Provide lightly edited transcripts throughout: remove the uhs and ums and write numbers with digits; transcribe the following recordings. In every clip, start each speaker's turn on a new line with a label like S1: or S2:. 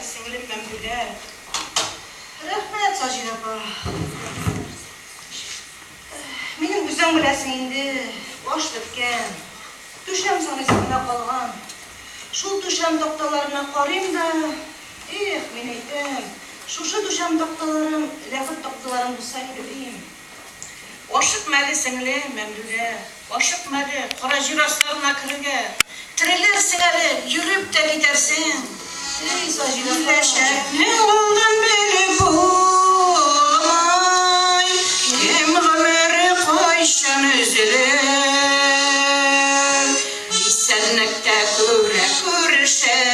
S1: сеңлем Мәмдүдә.
S2: Рәхмәт, Саҗидә апа. Минем үзең беләсең инде, аш беткән. Түшәм саныйсы гына калган. Шул түшәм такталарына карыйм да, эх, мин әйтәм, шушы түшәм такталарым ләхет такталарым булса иде, дим.
S1: Ашыкма әле, сеңлем, Мәмдүдә, ашыкма әле, кара җир асларына керергә. Терелерсең әле, йөреп тә китәрсең.
S2: Эй, Саҗидә апа.
S1: Киләчәкне алдан белеп булмый, кем гомере кайчан өзелер. Исәнлектә күбрәк күрешәек,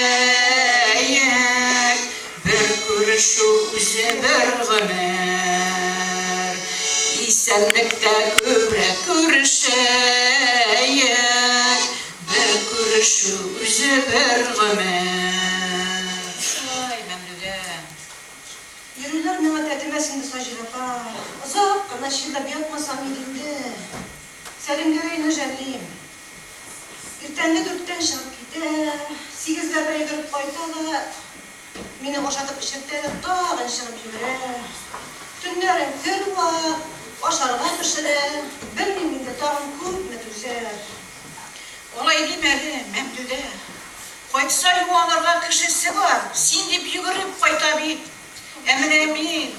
S1: Бер күрешү үзе бер гомер. Исәнлектә күбрәк күрешәек, Бер күрешү үзе бер гомер. Ай, Мәмдүдә.
S2: Йөрүләр миңа тәтемәс инде, Саҗидә апа. Озак кына чирләп ятмасам иде инде. Сәлимгәрәйне жәллим. Иртәнге дүрттән чыгып китә, сигезләрдә йөгереп кайта да, мине ашатып-эчертә дә тагын чыгып йөгерә. Төннәрен кер уа, ашарга пешерә, белмим инде тагын күпме түзәр.
S1: Алай димә әле, Мәмдүдә. Кайтса юанырга кешесе бар, син дип йөгереп кайта бит. Ә менә мин.